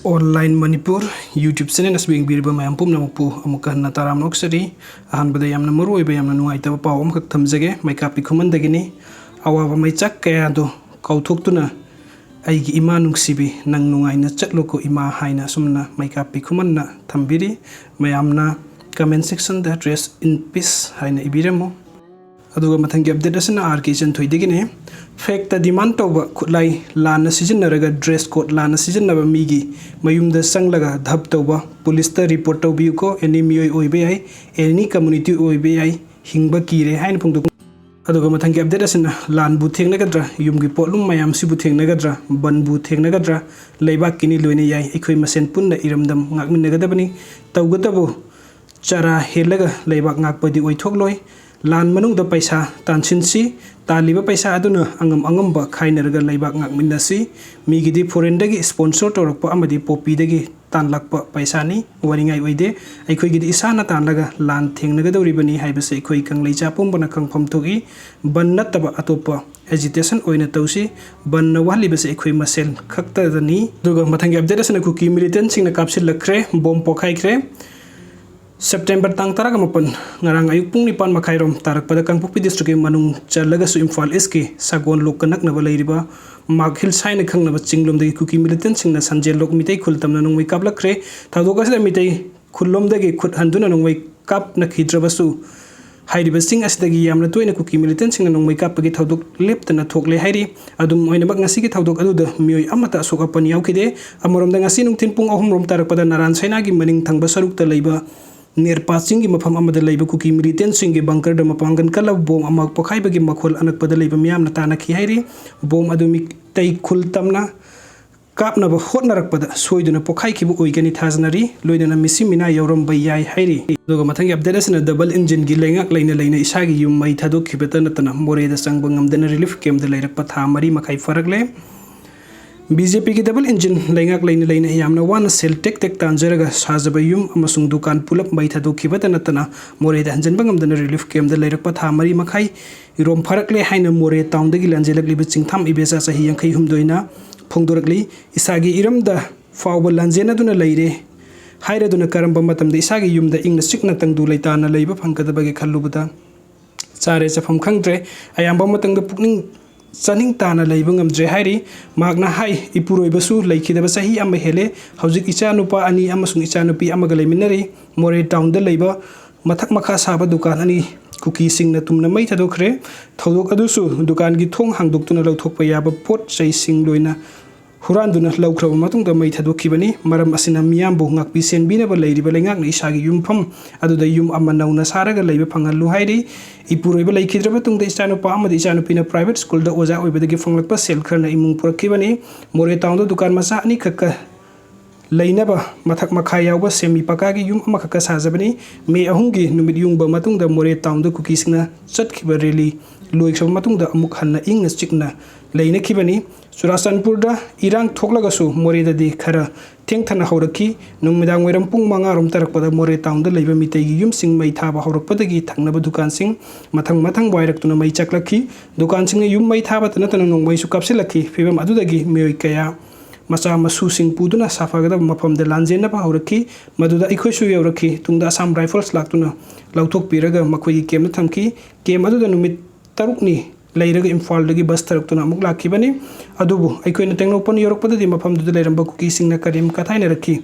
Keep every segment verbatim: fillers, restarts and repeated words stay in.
Online Manipur YouTube channel ꯑꯁꯤꯕꯨ ꯌꯦꯡꯕꯤꯔꯤꯕ ꯃꯌꯥꯝ ꯄꯨꯝꯅꯃꯛꯄꯨ ꯑꯃꯨꯛꯀ ꯍꯟꯅ ꯇꯔꯥꯝꯅ ꯑꯣꯛꯆꯔꯤ꯫ ꯑꯍꯥꯟꯕꯗ ꯌꯥꯝꯅ ꯃꯔꯨ ꯑꯣꯏꯕ, ꯌꯥꯝꯅ ꯅꯨꯡꯉꯥꯏꯇꯕ ꯄꯥꯎ ꯑꯃꯈꯛ ꯊꯝꯖꯒꯦ꯫ ꯃꯩꯀꯥꯞꯄꯤ ꯈꯨꯃꯟꯗꯒꯤꯅꯤ꯫ ꯑꯋꯥꯕ ꯃꯩꯆꯥꯛ ꯀꯌꯥꯗꯨ ꯀꯥꯎꯊꯣꯛꯇꯨꯅ, "ꯑꯩꯒꯤ ꯏꯃꯥ ꯅꯨꯡꯁꯤꯕꯤ, ꯅꯪ ꯅꯨꯡꯉꯥꯏꯅ ꯆꯠꯂꯨꯀꯣ ꯏꯃꯥ" ꯍꯥꯏꯅ ꯑꯁꯨꯝꯅ ꯃꯩꯀꯥꯞꯄꯤ ꯈꯨꯃꯟꯅ ꯊꯝꯕꯤꯔꯤ꯫ ꯃꯌꯥꯝꯅ comment section the "Rest in peace" ꯍꯥꯏꯅ ꯏꯕꯤꯔꯝꯃꯨ꯫ ꯑꯗꯨꯒ ꯃꯊꯪꯒꯤ update ꯑꯁꯤꯅ ꯑꯥꯔ ꯀꯦ ꯏꯆꯟꯊꯣꯏꯗꯒꯤꯅꯤ꯫ Fake ꯇ demand ꯇꯧꯕ ꯈꯨꯠꯂꯥꯏ ꯂꯥꯟꯅ ꯁꯤꯖꯤꯟꯅꯔꯒ, dress code ꯂꯥꯟꯅ ꯁꯤꯖꯤꯟꯅꯕ ꯃꯤꯒꯤ ꯃꯌꯨꯝꯗ ꯆꯪꯂꯒ ꯙꯞ ꯇꯧꯕ, ꯄꯨꯂꯤꯁꯇ report ꯇꯧꯕꯤꯌꯨꯀꯣ꯫ Any ꯃꯤꯑꯣꯏ ꯑꯣꯏꯕ ꯌꯥꯏ, any community ꯑꯣꯏꯕ ꯌꯥꯏ, ꯍꯤꯡꯕ ꯀꯤꯔꯦ ꯍꯥꯏꯅ ꯐꯣꯡꯗꯣꯛ ꯑꯗꯨꯒ ꯃꯊꯪꯒꯤ update ꯑꯁꯤꯅ ꯂꯥꯟꯕꯨ ꯊꯦꯡꯅꯒꯗ꯭ꯔꯥ, ꯌꯨꯝꯒꯤ ꯄꯣꯠꯂꯨꯝ ꯃꯌꯥꯝꯁꯤꯕꯨ ꯊꯦꯡꯅꯒꯗ꯭ꯔꯥ, ꯕꯟꯕꯨ ꯊꯦꯡꯅꯒꯗ꯭ꯔꯥ, ꯂꯩꯕꯥꯛꯀꯤꯅꯤ ꯂꯣꯏꯅ ꯌꯥꯏ, ꯑꯩꯈꯣꯏ ꯃꯁꯦꯟ ꯄꯨꯟꯅ ꯏꯔꯝꯗꯝ ꯉꯥꯛꯃꯤꯟꯅꯒꯗꯕꯅꯤ꯫ ꯇꯧꯒꯇꯕꯨ ꯆꯔꯥ ꯍꯦꯜꯂꯒ ꯂꯩꯕꯥꯛ ꯉꯥꯛꯄꯗꯤ ꯑꯣꯏꯊꯣꯛꯂꯣꯏ꯫ ꯂꯥꯟ ꯃꯅꯨꯡꯗ ꯄꯩꯁꯥ ꯇꯥꯟꯁꯤꯟꯁꯤ, ꯇꯥꯜꯂꯤꯕ ꯄꯩꯁꯥ ꯑꯗꯨꯅ ꯑꯉꯝ ꯑꯉꯝꯕ ꯈꯥꯏꯅꯔꯒ ꯂꯩꯕꯥꯛ ꯉꯥꯛꯃꯤꯟꯅꯁꯤ꯫ ꯃꯤꯒꯤꯗꯤ foreign ꯗꯒꯤ sponsor ꯇꯧꯔꯛꯄ ꯑꯃꯗꯤ ꯄꯣꯄꯤꯗꯒꯤ ꯇꯥꯟꯂꯛꯄ ꯄꯩꯁꯥꯅꯤ, ꯋꯥꯅꯤꯡꯉꯥꯏ ꯑꯣꯏꯗꯦ꯫ ꯑꯩꯈꯣꯏꯒꯤꯗꯤ ꯏꯁꯥꯅ ꯇꯥꯟꯂꯒ ꯂꯥꯟ ꯊꯦꯡꯅꯒꯗꯧꯔꯤꯕꯅꯤ ꯍꯥꯏꯕꯁꯤ ꯑꯩꯈꯣꯏ ꯀꯪꯂꯩꯆꯥ ꯄꯨꯝꯕꯅ ꯈꯪꯐꯝ ꯊꯣꯛꯏ꯫ ꯕꯟ ꯅꯠꯇꯕ ꯑꯇꯣꯞꯄ agitation ꯑꯣꯏꯅ ꯇꯧꯁꯤ꯫ ꯕꯟꯅ ꯋꯥꯍꯜꯂꯤꯕꯁꯤ ꯑꯩꯈꯣꯏ ꯃꯁꯦꯜ ꯈꯛꯇꯗꯅꯤ꯫ ꯑꯗꯨꯒ ꯃꯊꯪꯒꯤ update ꯑꯁꯤꯅ ꯀꯨꯀꯤ militant ꯁꯤꯡꯅ ꯀꯥꯞꯁꯤꯜꯂꯛꯈ꯭ꯔꯦ, ꯕꯣꯝ ꯄꯣꯈꯥꯏꯈ꯭ꯔꯦ꯫ September ꯇꯥꯡ ꯇꯔꯥꯒ ꯃꯥꯄꯟ, ꯉꯔꯥꯡ ꯑꯌꯨꯛ ꯄꯨꯡ ꯅꯤꯄꯥꯟ ꯃꯈꯥꯏꯔꯣꯝ ꯇꯥꯔꯛꯄꯗ ꯀꯥꯡꯄꯣꯛꯄꯤ district ꯀꯤ ꯃꯅꯨꯡ ꯆꯜꯂꯒꯁꯨ ꯏꯝꯐꯥꯜ East ꯀꯤ ꯁꯒꯣꯜ ꯂꯣꯛꯀ ꯅꯛꯅꯕ ꯂꯩꯔꯤꯕ ꯃꯥꯛ Hills ꯍꯥꯏꯅ ꯈꯪꯅꯕ ꯆꯤꯡꯂꯣꯝꯗꯒꯤ ꯀꯨꯀꯤ militant ꯁꯤꯡꯅ ꯁꯟꯖꯦꯜ ꯂꯣꯛ ꯃꯤꯇꯩ ꯈꯨꯜ ꯇꯝꯅ ꯅꯣꯡꯃꯩ ꯀꯥꯞꯂꯛꯈ꯭ꯔꯦ꯫ ꯊꯧꯗꯣꯛ ꯑꯁꯤꯗ ꯃꯤꯇꯩ ꯈꯨꯜꯂꯣꯝꯗꯒꯤ ꯈꯨꯠ ꯍꯟꯗꯨꯅ ꯅꯣꯡꯃꯩ ꯀꯥꯞꯅꯈꯤꯗ꯭ꯔꯕꯁꯨ, ꯍꯥꯏꯔꯤꯕ ꯆꯤꯡ ꯑꯁꯤꯗꯒꯤ ꯌꯥꯝꯅ ꯇꯣꯏꯅ ꯀꯨꯀꯤ militant ꯁꯤꯡꯅ ꯅꯣꯡꯃꯩ ꯀꯥꯞꯄꯒꯤ ꯊꯧꯗꯣꯛ ꯂꯦꯞꯇꯅ ꯊꯣꯛꯂꯦ ꯍꯥꯏꯔꯤ꯫ ꯑꯗꯨꯝ ꯑꯣꯏꯅꯃꯛ, ꯉꯁꯤꯒꯤ ꯊꯧꯗꯣꯛ ꯑꯗꯨꯗ ꯃꯤꯑꯣꯏ ꯑꯃꯠꯇ ꯑꯁꯣꯛ ꯑꯄꯟ ꯌꯥꯎꯈꯤꯗꯦ꯫ ꯑꯃꯔꯣꯝꯗ, ꯉꯁꯤ ꯅꯨꯡꯊꯤꯜ ꯄꯨꯡ ꯑꯍꯨꯝ ꯔꯣꯝ ꯇꯥꯔꯛꯄꯗ ꯅꯥꯔꯥꯟ ꯁꯥꯏꯅꯥꯒꯤ ꯃꯅꯤꯡ ꯊꯪꯕ ꯁꯔꯨꯛꯇ ꯂꯩꯕ ꯅꯦꯔꯄꯥ ꯆꯤꯡꯒꯤ ꯃꯐꯝ ꯑꯃꯗ ꯂꯩꯕ ꯀꯨꯀꯤ militant ꯁꯤꯡꯒꯤ bunker ꯗ ꯃꯄꯥꯡꯒꯜ ꯀꯜꯂꯕ ꯕꯣꯝ ꯑꯃ ꯄꯣꯈꯥꯏꯕꯒꯤ ꯃꯈꯣꯜ ꯑꯅꯛꯄꯗ ꯂꯩꯕ ꯃꯤꯌꯥꯝꯅ ꯇꯥꯅꯈꯤ ꯍꯥꯏꯔꯤ꯫ ꯕꯣꯝ ꯑꯗꯨ ꯃꯤꯇꯩ ꯈꯨꯜ ꯇꯝꯅ ꯀꯥꯞꯅꯕ ꯍꯣꯠꯅꯔꯛꯄꯗ ꯁꯣꯏꯗꯨꯅ ꯄꯣꯈꯥꯏꯈꯤꯕ ꯑꯣꯏꯒꯅꯤ ꯊꯥꯖꯅꯔꯤ, ꯂꯣꯏꯅꯅ ꯃꯤꯁꯤ ꯃꯤꯅꯥ ꯌꯥꯎꯔꯝꯕ ꯌꯥꯏ ꯍꯥꯏꯔꯤ꯫ ꯑꯗꯨꯒ ꯃꯊꯪꯒꯤ update ꯑꯁꯤꯅ double engine ꯒꯤ ꯂꯩꯉꯥꯛ ꯂꯩꯅ ꯂꯩꯅ ꯏꯁꯥꯒꯤ ꯌꯨꯝ ꯃꯩ ꯊꯥꯗꯣꯛꯈꯤꯕꯇ ꯅꯠꯇꯅ ꯃꯣꯔꯦꯗ ꯆꯪꯕ ꯉꯝꯗꯅ relief camp ꯇ ꯂꯩꯔꯛꯄ ꯊꯥ ꯃꯔꯤ ꯃꯈꯥꯏ ꯐꯥꯔꯛꯂꯦ꯫ ꯕꯤ ꯖꯦ ꯄꯤ ꯒꯤ double engine ꯂꯩꯉꯥꯛ ꯂꯩꯅ ꯂꯩꯅ ꯌꯥꯝꯅ ꯋꯥꯅ ꯁꯦꯜ ꯇꯦꯛ ꯇꯦꯛ ꯇꯥꯟꯖꯔꯒ ꯁꯥꯖꯕ ꯌꯨꯝ ꯑꯃꯁꯨꯡ ꯗꯨꯀꯥꯟ ꯄꯨꯂꯞ ꯃꯩ ꯊꯥꯗꯣꯛꯈꯤꯕꯇ ꯅꯠꯇꯅ ꯃꯣꯔꯦꯗ ꯍꯟꯖꯤꯟꯕ ꯉꯝꯗꯅ relief camp ꯇ ꯂꯩꯔꯛꯄ ꯊꯥ ꯃꯔꯤ ꯃꯈꯥꯏ ꯔꯣꯝ ꯐꯥꯔꯛꯂꯦ ꯍꯥꯏꯅ ꯃꯣꯔꯦ town ꯗꯒꯤ ꯂꯥꯟꯖꯦꯜꯂꯛꯂꯤꯕ ꯆꯤꯡꯊꯥꯝ ꯏꯕꯦꯆꯥ ꯆꯍꯤ ꯌꯥꯡꯈꯩ ꯍꯨꯝꯗꯣꯏꯅ ꯐꯣꯡꯗꯣꯔꯛꯂꯤ꯫ ꯏꯁꯥꯒꯤ ꯏꯔꯝꯗ ꯐꯥꯎꯕ ꯂꯥꯟꯖꯦꯟꯅꯗꯨꯅ ꯂꯩꯔꯦ꯫ ꯍꯥꯏꯔꯗꯨꯅ ꯀꯔꯝꯕ ꯃꯇꯝꯗ ꯏꯁꯥꯒꯤ ꯌꯨꯝꯗ ꯏꯪꯅ ꯆꯤꯛꯅ ꯇꯪꯗꯨ ꯂꯩꯇꯥꯅ ꯂꯩꯕ ꯐꯪꯒꯗꯕꯒꯦ ꯈꯜꯂꯨꯕꯗ ꯆꯥꯔꯦ ꯆꯥꯐꯝ ꯈꯪꯗ꯭ꯔꯦ꯫ ꯑꯌꯥꯝꯕ ꯃꯇꯝꯗ ꯄꯨꯛꯅꯤꯡ ꯆꯥꯅꯤꯡ ꯇꯥꯅ ꯂꯩꯕ ꯉꯝꯗ꯭ꯔꯦ ꯍꯥꯏꯔꯤ꯫ ꯃꯍꯥꯛꯅ ꯍꯥꯏ, ꯏꯄꯨꯔꯣꯏꯕꯁꯨ ꯂꯩꯈꯤꯗꯕ ꯆꯍꯤ ꯑꯃ ꯍꯦꯜꯂꯦ꯫ ꯍꯧꯖꯤꯛ ꯏꯆꯥꯅꯨꯄꯥ ꯑꯅꯤ ꯑꯃꯁꯨꯡ ꯏꯆꯥꯅꯨꯄꯤ ꯑꯃꯒ ꯂꯩꯃꯤꯟꯅꯔꯤ꯫ ꯃꯣꯔꯦ ꯇꯥꯎꯟꯗ ꯂꯩꯕ ꯃꯊꯛ ꯃꯈꯥ ꯁꯥꯕ ꯗꯨꯀꯥꯟ ꯑꯅꯤ ꯀꯨꯀꯤꯁꯤꯡꯅ ꯇꯨꯝꯅ ꯃꯩ ꯊꯥꯗꯣꯛꯈ꯭ꯔꯦ꯫ ꯊꯧꯗꯣꯛ ꯑꯗꯨꯁꯨ ꯗꯨꯀꯥꯟꯒꯤ ꯊꯣꯡ ꯍꯥꯡꯗꯣꯛꯇꯨꯅ ꯂꯧꯊꯣꯛꯄ ꯌꯥꯕ ꯄꯣꯠ ꯆꯩꯁꯤꯡ ꯂꯣꯏꯅ ꯍꯨꯔꯥꯟꯗꯨꯅ ꯂꯧꯈ꯭ꯔꯕ ꯃꯇꯨꯡꯗ ꯃꯩ ꯊꯥꯗꯣꯛꯈꯤꯕꯅꯤ꯫ ꯃꯔꯝ ꯑꯁꯤꯅ ꯃꯤꯌꯥꯝꯕꯨ ꯉꯥꯛꯄꯤ ꯁꯦꯟꯕꯤꯅꯕ ꯂꯩꯔꯤꯕ ꯂꯩꯉꯥꯛꯅ ꯏꯁꯥꯒꯤ ꯌꯨꯝꯐꯝ ꯑꯗꯨꯗ ꯌꯨꯝ ꯑꯃ ꯅꯧꯅ ꯁꯥꯔꯒ ꯂꯩꯕ ꯐꯪꯍꯜꯂꯨ ꯍꯥꯏꯔꯤ꯫ ꯏꯄꯨꯔꯣꯏꯕ ꯂꯩꯈꯤꯗ꯭ꯔꯕ ꯇꯨꯡꯗ ꯏꯆꯥꯅꯨꯄꯥ ꯑꯃꯗꯤ ꯏꯆꯥꯅꯨꯄꯤꯅ ꯄ꯭ꯔꯥꯏꯚꯦꯠ ꯁ꯭ꯀꯨꯜꯗ ꯑꯣꯖꯥ ꯑꯣꯏꯕꯗꯒꯤ ꯐꯪꯂꯛꯄ ꯁꯦꯜ ꯈꯔꯅ ꯏꯃꯨꯡ ꯄꯨꯔꯛꯈꯤꯕꯅꯤ꯫ ꯃꯣꯔꯦ ꯇꯥꯎꯟꯗ ꯗꯨꯀꯥꯟ ꯃꯆꯥ ꯑꯅꯤꯈꯛꯀ ꯂꯩꯅꯕ ꯃꯊꯛ ꯃꯈꯥ ꯌꯥꯎꯕ ꯁꯦꯃꯤ ꯄꯀꯥꯒꯤ ꯌꯨꯝ ꯑꯃꯈꯛꯀ ꯁꯥꯖꯕꯅꯤ꯫ ꯃꯦ ꯑꯍꯨꯝꯒꯤ ꯅꯨꯃꯤꯠ ꯌꯨꯡꯕ ꯃꯇꯨꯡꯗ ꯃꯣꯔꯦ ꯇꯥꯎꯟꯗ ꯀꯨꯀꯤꯁꯤꯡꯅ ꯆꯠꯈꯤꯕ ꯔꯦꯂꯤ ꯂꯣꯏꯈ꯭ꯔꯕ ꯃꯇꯨꯡꯗ ꯑꯃꯨꯛ ꯍꯟꯅ ꯏꯪꯅ ꯆꯤꯛꯅ ꯂꯩꯅꯈꯤꯕꯅꯤ꯫ ꯆꯨꯔꯥꯆꯥꯟꯄꯨꯔꯗ ꯏꯔꯥꯡ ꯊꯣꯛꯂꯒꯁꯨ ꯃꯣꯔꯦꯗꯗꯤ ꯈꯔ ꯊꯦꯡꯊꯅ ꯍꯧꯔꯛꯈꯤ꯫ ꯅꯨꯃꯤꯗꯥꯡ ꯋꯥꯏꯔꯝ ꯄꯨꯡ ꯃꯉꯥ ꯔꯣꯝ ꯇꯥꯔꯛꯄꯗ ꯃꯣꯔꯦ ꯇꯥꯎꯟꯗ ꯂꯩꯕ ꯃꯤꯇꯩꯒꯤ ꯌꯨꯝꯁꯤꯡ ꯃꯩ ꯊꯥꯕ ꯍꯧꯔꯛꯄꯗꯒꯤ ꯊꯪꯅꯕ ꯗꯨꯀꯥꯟꯁꯤꯡ ꯃꯊꯪ ꯃꯊꯪ ꯋꯥꯏꯔꯛꯇꯨꯅ ꯃꯩ ꯆꯥꯛꯂꯛꯈꯤ꯫ ꯗꯨꯀꯥꯟꯁꯤꯡꯅ ꯌꯨꯝ ꯃꯩ ꯊꯥꯕꯇ ꯅꯠꯇꯅ ꯅꯣꯡꯃꯩꯁꯨ ꯀꯥꯞꯁꯤꯜꯂꯛꯈꯤ꯫ ꯐꯤꯕꯝ ꯑꯗꯨꯗꯒꯤ ꯃꯤꯑꯣꯏ ꯀꯌꯥ ꯃꯆꯥ ꯃꯁꯨꯁꯤꯡ ꯄꯨꯗꯨꯅ ꯁꯥꯐꯒꯗꯕ ꯃꯐꯝꯗ ꯂꯥꯟꯖꯦꯟꯅꯕ ꯍꯧꯔꯛꯈꯤ꯫ ꯃꯗꯨꯗ ꯑꯩꯈꯣꯏꯁꯨ ꯌꯧꯔꯛꯈꯤ꯫ ꯇꯨꯡꯗ ꯑꯁꯥꯝ ꯔꯥꯏꯐꯜꯁ ꯂꯥꯛꯇꯨꯅ ꯂꯧꯊꯣꯛꯄꯤꯔꯒ ꯃꯈꯣꯏꯒꯤ ꯀꯦꯝꯗ ꯊꯝꯈꯤ꯫ ꯀꯦꯝ ꯑꯗꯨꯗ ꯅꯨꯃꯤꯠ ꯇꯔꯨꯛꯅꯤ ꯂꯩꯔꯒ ꯏꯝꯐꯥꯜꯗꯒꯤ ꯕꯁ ꯊꯥꯔꯛꯇꯨꯅ ꯑꯃꯨꯛ ꯂꯥꯛꯈꯤꯕꯅꯤ꯫ ꯑꯗꯨꯕꯨ ꯑꯩꯈꯣꯏꯅ ꯇꯦꯡꯅꯧꯄꯜ ꯌꯧꯔꯛꯄꯗꯗꯤ ꯃꯐꯝꯗꯨꯗ ꯂꯩꯔꯝꯕ ꯀꯨꯀꯤꯁꯤꯡꯅ ꯀꯔꯦꯝ ꯀꯊꯥꯏꯅꯔꯛꯈꯤ꯫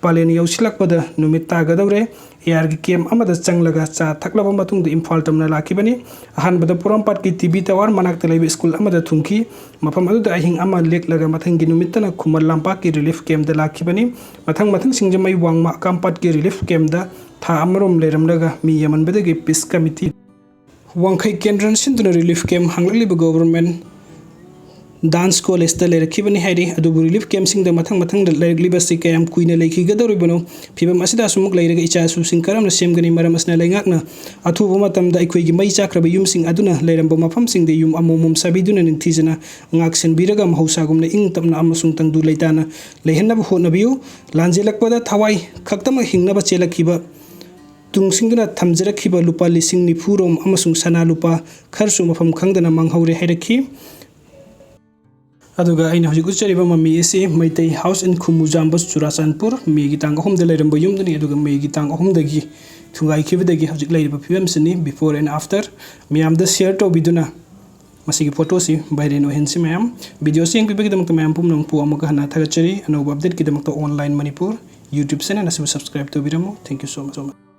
ꯄꯥꯂꯦꯟ ꯌꯧꯁꯤꯜꯂꯛꯄꯗ ꯅꯨꯃꯤꯠ ꯇꯥꯒꯗꯧꯔꯦ꯫ ꯑꯦ ꯑꯥꯔꯒꯤ ꯀꯦꯝ ꯑꯃꯗ ꯆꯪꯂꯒ ꯆꯥ ꯊꯛꯂꯕ ꯃꯇꯨꯡꯗ ꯏꯝꯐꯥꯜ ꯇꯝꯅ ꯂꯥꯛꯈꯤꯕꯅꯤ꯫ ꯑꯍꯥꯟꯕꯗ ꯄꯣꯔꯣꯝꯄꯥꯠꯀꯤ ꯇꯤ ꯚꯤ ꯇꯥꯋꯔ ꯃꯅꯥꯛꯇ ꯂꯩꯕ ꯁ꯭ꯀꯨꯜ ꯑꯃꯗ ꯊꯨꯡꯈꯤ꯫ ꯃꯐꯝ ꯑꯗꯨꯗ ꯑꯍꯤꯡ ꯑꯃ ꯂꯦꯛꯂꯒ ꯃꯊꯪꯒꯤ ꯅꯨꯃꯤꯠꯇꯅ ꯈꯨꯃꯟ ꯂꯝꯄꯥꯛꯀꯤ ꯔꯤꯂꯤꯐ ꯀꯦꯝꯗ ꯂꯥꯛꯈꯤꯕꯅꯤ꯫ ꯃꯊꯪ ꯃꯊꯪ ꯁꯤꯡꯖꯃꯩ ꯋꯥꯡꯃ ꯀꯥꯝꯄꯥꯠꯀꯤ ꯔꯤꯂꯤꯐ ꯀꯦꯝꯗ ꯊꯥ ꯑꯃꯔꯣꯝ ꯂꯩꯔꯝꯂꯒ ꯃꯤ ꯌꯥꯝꯃꯟꯕꯗꯒꯤ ꯄꯤꯁ ꯀꯃꯤꯇꯤ ꯋꯥꯡꯈꯩ ꯀꯦꯟꯗ꯭ꯔꯅ ꯁꯤꯟꯗꯨꯅ ꯔꯤꯂꯤꯐ ꯀꯦꯝ ꯍꯥꯡꯂꯛꯂꯤꯕ ꯒꯣꯚꯔꯟꯃꯦꯟꯠ ꯗꯥꯟꯁ ꯀꯣꯂꯦꯖꯇ ꯂꯩꯔꯛꯈꯤꯕꯅꯤ ꯍꯥꯏꯔꯤ꯫ ꯑꯗꯨꯕꯨ ꯔꯤꯂꯤꯐ ꯀꯦꯝꯁꯤꯡꯗ ꯃꯊꯪ ꯃꯊꯪꯗ ꯂꯩꯔꯛꯂꯤꯕꯁꯤ ꯀꯌꯥꯝ ꯀꯨꯏꯅ ꯂꯩꯈꯤꯒꯗꯧꯔꯤꯕꯅꯣ? ꯐꯤꯕꯝ ꯑꯁꯤꯗ ꯑꯁꯨꯃꯛ ꯂꯩꯔꯒ ꯏꯆꯥ ꯏꯁꯨꯁꯤꯡ ꯀꯔꯝꯅ ꯁꯦꯝꯒꯅꯤ? ꯃꯔꯝ ꯑꯁꯤꯅ ꯂꯩꯉꯥꯛꯅ ꯑꯊꯨꯕ ꯃꯇꯝꯗ ꯑꯩꯈꯣꯏꯒꯤ ꯃꯩ ꯆꯥꯛꯈ꯭ꯔꯕ ꯌꯨꯝꯁꯤꯡ ꯑꯗꯨꯅ ꯂꯩꯔꯝꯕ ꯃꯐꯝꯁꯤꯡꯗ ꯌꯨꯝ ꯑꯃꯃꯝ ꯁꯥꯕꯤꯗꯨꯅ ꯅꯤꯡꯊꯤꯖꯅ ꯉꯥꯛ ꯁꯦꯟꯕꯤꯔꯒ ꯃꯍꯧꯁꯥꯒꯨꯝꯅ ꯏꯪ ꯇꯞꯅ ꯑꯃꯁꯨꯡ ꯇꯪꯗꯨ ꯂꯩꯇꯥꯅ ꯂꯩꯍꯟꯅꯕ ꯍꯣꯠꯅꯕꯤꯌꯨ꯫ ꯂꯥꯟꯖꯦꯜꯂꯛꯄꯗ ꯊꯋꯥꯏ ꯈꯛꯇꯃꯛ ꯍꯤꯡꯅꯕ ꯆꯦꯜꯂꯛꯈꯤꯕ ꯇꯨꯡꯁꯤꯟꯗꯨꯅ ꯊꯝꯖꯔꯛꯈꯤꯕ ꯂꯨꯄꯥ ꯂꯤꯁꯤꯡ ꯅꯤꯐꯨ ꯔꯣꯝ ꯑꯃꯁꯨꯡ ꯁꯅꯥ ꯂꯨꯄꯥ ꯈꯔꯁꯨ ꯃꯐꯝ ꯈꯪꯗꯅ ꯃꯥꯡꯍꯧꯔꯦ ꯍꯥꯏꯔꯛꯈꯤ꯫ ꯑꯗꯨꯒ ꯑꯩꯅ ꯍꯧꯖꯤꯛ ꯎꯠꯆꯔꯤꯕ ꯃꯃꯤ ꯑꯁꯤ ꯃꯩꯇꯩ house in ꯈꯨꯃꯨꯖꯥꯝꯕ, ꯆꯨꯔꯥꯆꯥꯟꯄꯨꯔ, ꯃꯦꯒꯤ ꯇꯥꯡ ꯑꯍꯨꯝꯗ ꯂꯩꯔꯝꯕ ꯌꯨꯝꯗꯨꯅꯤ꯫ ꯑꯗꯨꯒ ꯃꯦꯒꯤ ꯇꯥꯡ ꯑꯍꯨꯝꯗꯒꯤ ꯊꯨꯒꯥꯏꯈꯤꯕꯗꯒꯤ ꯍꯧꯖꯤꯛ ꯂꯩꯔꯤꯕ ꯐꯤꯕꯝꯁꯤꯅꯤ, before and after꯫ ꯃꯌꯥꯝꯗ share ꯇꯧꯕꯤꯗꯨꯅ ꯃꯁꯤꯒꯤ photo ꯁꯤ viral ꯑꯣꯏꯍꯟꯁꯤ ꯃꯌꯥꯝ꯫ Video ꯁꯤ ꯌꯦꯡꯕꯤꯕꯒꯤꯗꯃꯛꯇ ꯃꯌꯥꯝ ꯄꯨꯝꯅꯃꯛꯄꯨ ꯑꯃꯨꯛꯀ ꯍꯟꯅ ꯊꯥꯒꯠꯆꯔꯤ꯫ ꯑꯅꯧꯕ update ꯀꯤꯗꯃꯛꯇ Online Manipur YouTube channel ꯑꯁꯤꯕꯨ subscribe ꯇꯧꯕꯤꯔꯝꯃꯨ꯫ Thank you so much, so much꯫